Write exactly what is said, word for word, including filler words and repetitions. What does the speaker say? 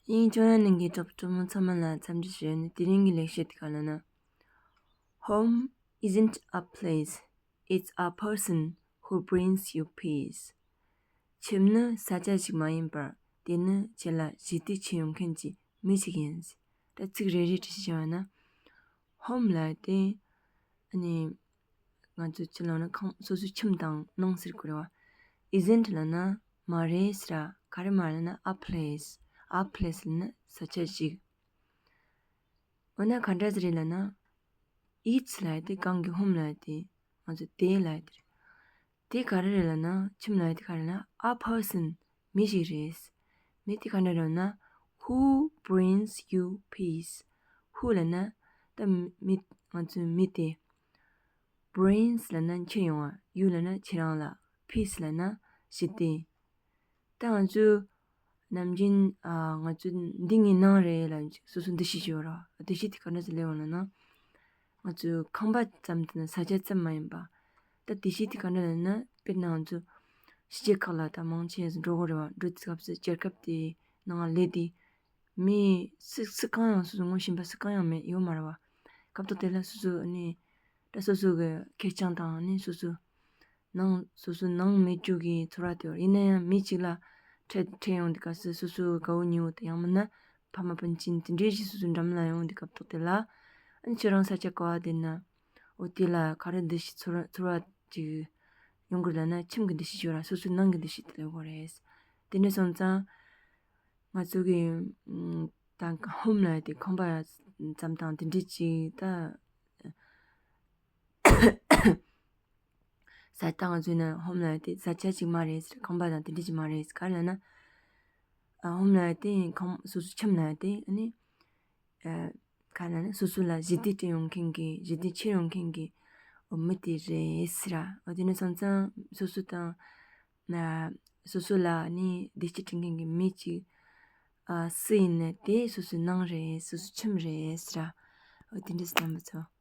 དབྱིན་ཇི་ནང་གི་གྲོགས་པོ་གྲོགས་མོ་ཚང་མ་ལ་འཚམས་འདྲི་ཞུ་ནས། དེ་རིང་གི་ལེགས་བཤད་དེ་ག་ལབ་ན། Home isn't a place, it's a person who brings you peace. ཁྱིམ་ནི་ས་ཆ་ཞིག་མ་ཡིན་པར། དེ་ནི་ཁྱེད་ལ་ཞི་བདེ་སྐྱེལ་ཡོང་མཁན་གྱི་མི་ཞིག་ཡིན། ད་ཚིག་རེ་རེ་བྲིས་བྱས་པ་ན། Home ལབ་དེ་ཨ་ནི་ང་ཚོ་ཕྱི་ལོགས་ན་ཁང་། སོ་སོའི་ཁྱིམ་དང་ནང་ཟེར་དགོས་རེད་བ། Isn't ལབ་ན་མ་རེད་ཟེར། ག་རེ་མ་རེད་ལབ་ན། A place, a place ལབ་ན་ས་ཆ་ཞིག་འོ་ན་ག་འདྲ་ཟིག་རེད་ལབ་ན། It's ལབ་དེ་གང་གི། Home ལབ་དེ་ང་ཚོ་དེ་ལབ་དེ་རེད། དེ་ག་རེ་རེད་ལབ་ན། ཁྱིམ་ལབ་དེ་ག་རེ་ལབ་ན། A person མི་ཞིག་རེད། མི་དེ་ག་འདྲ་རེད་ལབ་ན། Who brings you peace? Who ལབ་ན་ད་མི། ང་ཚོའི་མི་དེ། Brings ལབ་ན་ཁྱེར་ཡོང་བ། You ལབ་ན་ཁྱེད་རང་ལ། Peace ལབ་ན་ཞི་བདེ། ད་ང་ཚོས་ནམ་རྒྱུན། ཨ། ང་ཚོས་འདི་ངའི་ནང་རེད་ལབ་སོ་སོ་འདུ་ཤེས་ཡོད་ར། འདུ་ཤེས་དེ་ག་འདྲ་ཟིག་སླེབས་ཡོང་ལབ་ན། ང་ཚོའི་ཁང་པ་ཙམ་དེ་ནི་ས་ཆ་ཙམ་མ་ཡིན་པ། ད་འདུ་ཤེས་དེ་ག་འདྲ་ལབ་ན། དཔེར་ན་ང་ཚོ་ཕྱི་རྒྱལ་ཁག་ལ་ད་མང་ཆེ་འགྲོ་གི་རེད་བ། འགྲོ་དུས་སྐབས་སུ་རྒྱལ་ཁབ་དེའི་ནང་སླེབས་དུས། མི་སུ་སུ་གང་ཡང་། སུ་སུ་ངོ་ཤེས་པ་སུ་གང་ཡང་མེད། ཡོད་མ་རེད་བ། སྐབས་ཐོག་དེ་ལ་སོ་སོ་ནི་ད་སོ་སོ་གི་ཁེར་རྐྱང་དང་ནི་སོ་སོ་ནང་། སོ་སོ་ནང་མེད་རྒྱུ་གི་ཚོར་བ་དེ་ཡོད། ཡིན་ན་ཡང་མི་གཅིག་ལ་འཕྲད་འཕྲད་ཡོང་དུས་སྐབས་སུ་སོ་སོ་དགའ་བོ་ཉེ་བོ་དང་། ཡང་མིན་ན་ཕ་མ་སྤུན་མཆེད་དེ་འདྲས་ཞིག་སོ་སོའི་འགྲམ་ལ་ཡོང་དུས་སྐབས་ཐོག་དེ་ལ། ཨ་ནི་ཁྱོད་རང་ས་ཆ་ག་བ་བསྡད་ན། འོ་དེ་ལ་ག་རེ་འདུ་ཤེས་ཚོར་ཚོར་བ་ཅིག་ཡོང་གི་ལབ་ན། ཁྱིམ་གྱི་འདུ་ཤེས་ཡོད་ར། སོ་སོའི་ནང་གི་འདུ་ཤེས་དེ་ལ་ཡོད་དགོས་རེད། དེ་འདྲ་སོང་ཙང་ང་ཚོ་གི་ད་Home ལབ་དེ་ཁང་པ་ཙམ་དང་དེ་འདྲ་ཅིག་ད། ས། ད་ང་ཚོས་ན་Home ལབ་དེ་ས་ཆ་ཅིག་མ་རེད་ཟེར། ཁང་པ་དང་དེ་འདྲ་ཅིག་མ་རེད་ཟེར། ག་རེ་ལབ་ན། ཨ། Home ལབ་དེ་ཁང་། སོ་སོའི་ཁྱིམ་ལབ་དེ་ཨ་ནི། ཨ། ག་རེ་ལབ་ན། སོ་སོ་ལ་ཞི་བདེ་སྤྲད་ཡོང་མཁན་གྱི། ཞི་བདེ་ཁྱེར་ཡོང་མཁན་གྱི། འོ། མི་དེ་རེད་ཟེར་ར། འོ། དེ་ནས་སོང་ཙང་སོ་སོ་དང་། ཨ། སོ་སོ་ལ་ནི་བདེ་སྐྱིད་སྤྲད་མཁན་གྱི་མི་གཅིག་ཨ། སུ་ཡིན་ན་དེ་སོ་སོའི་ནང་རེད། སོ་སོའི་ཁྱིམ་རེད་ཟེར་ར། འོ། དེ་འདྲ་ཟེར་ན་མི་ཚོ།